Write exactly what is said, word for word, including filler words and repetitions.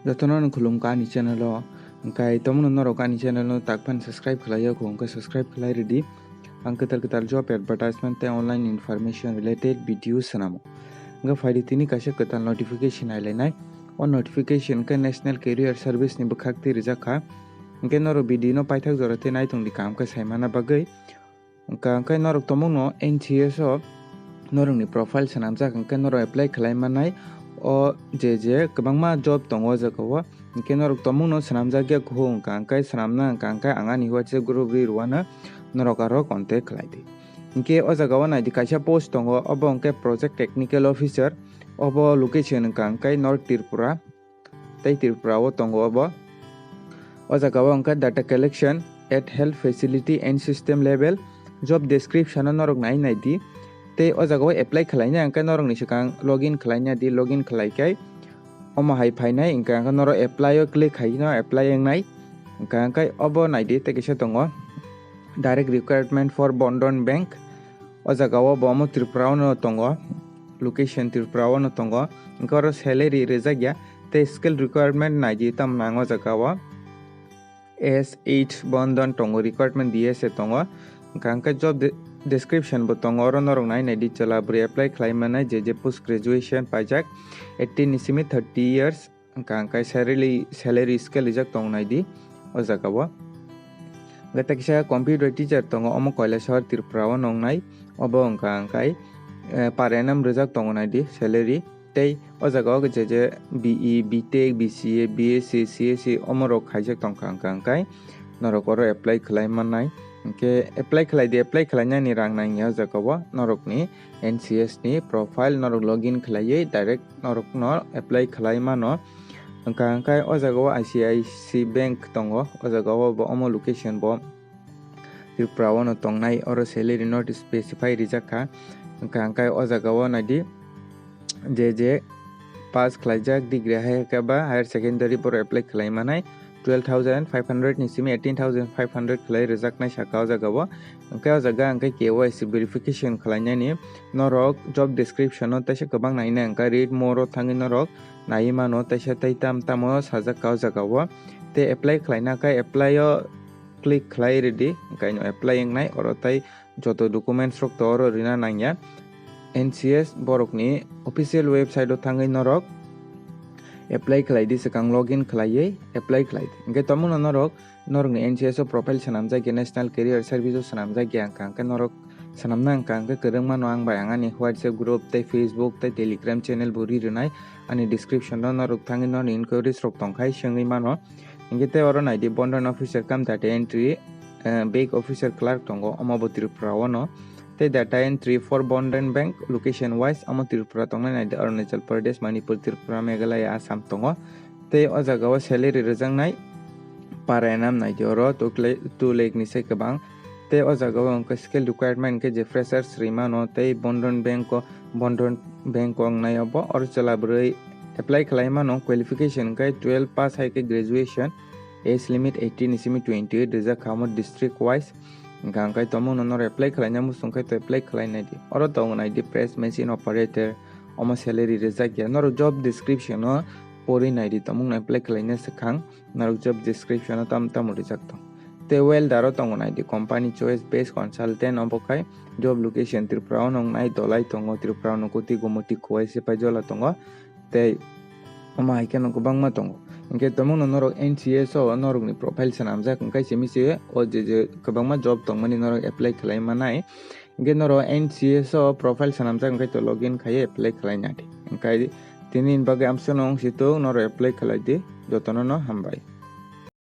Jotono no khulumkha ani channel o. Hwnkhe tomono norok ani channel no tak phano subscribe khlai ya kho, hwnkhe subscribe khlai rwdi. Ang kwtal kwtal job advertisement tei online information related video swnamo. Hwnkhe phaidi tini kaisa kwtal notification nailainai. O notification khe National Career Service ni bwkhak twi rijak kha. Hwnkhe norok video no paithak jora tei naitongdi kaham khe saimana bagwi. Hwnkha hwnkhe norok tongmungno N C S o norokni profile swnamjak, hwnkhe norok apply khlai mannai o je je kwbangma job tongo o jaga o, hwnkhe norok tongmungno swnamjak ya kuhuk wngkha, hwnkhe swnamna wngkha, hwnkhe ang ani WhatsApp group ri rwano norok aro contact khlai di. Hwnkhe o jaga o naidi kaisa post tongo, obo hwnkhe project technical officer, obo location wngkha hwnkhe North Tripura. Tei Tripura o tongo obo. O jaga o hwnkha data collection at health facility and system level. Job description o norok nai nai di. Tei o jaga o apply khlai nai hwnkhe norok ni swkang login khlai nai di, login khlai khe omo hai phai nai, hwnkhe hwnkhe norok apply o click khai no apply wng nai. Hwnkhe hwnkhe obo nai di, tei kisa tongo direct recruitment for Bandhan Bank. O jaga o bo omo Tripura o no tongo, location Tripura o no tongo, hwnkhe oro salary rijak ya tei skill requirement nai di, tamo nang o jaga o S H Bandhan tongo, requirement D S A tongo, hwnkha hwnkhe job de-, description bo tongo, oro norok nai nai di, chwla bwrwi apply khlai mannai je je post graduation paijak, eighteen ni simi thirty years, hwnkha hwnkhe salary, salary scale rijak tong nai di o jaga o. Hwnkhe tei kisa computer teacher tongo, omo Kailasahar Tripura o nongnai, obo hwnkha hwnkhe, eh, per annum rijak tongo nai di salary. Tei o jaga o je je B E, B Tech, B C A, B S C, C S C omo rok khaijak tongkha hwnkha hwnkhe norok oro apply khlai mannai. Hwnkhe apply khlai di, apply khlainani rang nangya o jaga o norokni N C S ni profile norok login khlaiwi direct norokno apply khlai mano. Hwnkha hwnkhe o jaga o I C I C Bank tongo, o jaga o bo omo location bo Tripura o no tongnai, oro salary not specify rijak kha. Hwnkha hwnkhe o jaga o nai di, je je pass khlaijak degree hai khe ba higher secondary borok apply khlai manai twelve thousand five hundred ni simi eighteen thousand five hundred khlai rwjaknai saka o jaga o. Hwnkhe o jaga hwnkhe K Y C verification khlainani norok job description o teisa kwbang naina hwnkhe read more o thangwi norok naiwi mano, teisa tei tam tamo sajak kha o jaga o. Tei apply khlaina khe apply o click khlai rwdi, hwnkhe no apply wngnai oro tei joto documents rok to oro rina nangya. N C S borokni official website o thangwi norok apply khlai di, swkang login khlaiwi apply khlai di. Hwnkhe tongmungno norok, norokni N C S o profile swnamjak ya, National Career Service o swnamjak ya wngkha, hwnkhe norok swnamna wngkha, hwnkhe kwrwngmano ang bai ang ani WhatsApp group tei Facebook tei Telegram channel bo ri rwnai, ani description o norok thangwi norokni inquiries rok tongkhai swngwi mano. Hwnkhe tei oro nai di, Bandhan officer cum data entry, eh, bank officer clerk tongo, omo bo Tripura o no. Tei data entry for Bandhan Bank, location wise, omo Tripura tongnai nai di, Arunachal Pradesh, Manipur, Tripura, Meghalaya, Assam tongo. Tei o jaga o salary rwjaknai per annum nai di, oro two lakh, two lakh ni sai kwbang. Tei o jaga o hwnkhe skill requirement hwnkhe je freshers rimano tei Bandhan Bank o, Bandhan Bank o wngnai obo, oro chwla bwrwi apply khlai mano, qualification hwnkhe twelve pass hai khe graduation, age limit eighteen ni simi twenty eight rijak kha omo district wise. Hwnkha hwnkhe tongmungno norok apply khlaina muchung khe to apply khlai nai di. Oro tongo nai di press machine operator, omo salary rijak ya. Norok job description o pori nai di, tongmungno apply khlaina swkang norok job description o tam tamo rijak tong. Tei welder o tongo nai di, company choice best consultant, obo khai job location Tripura o nongnai, Dholai tongo, Tripura o Nokoti, Gomoti, Khowai, Sepaijola tongo. Tei omo hai kheno kwbangma tongo. Hwnkhe tongmungno norok N C S o norokni profile swnamjak, hwnkhe simi se o je je kwbangma job tongmani norok apply khlai manai. Hwnkhe norok N C S o profile swnamjak, hwnkhe to login khaiwi apply khlai nadi. Hwnkhe tini ni bagwi amsano wng si tok, norok apply khlai di, jotono no hambai.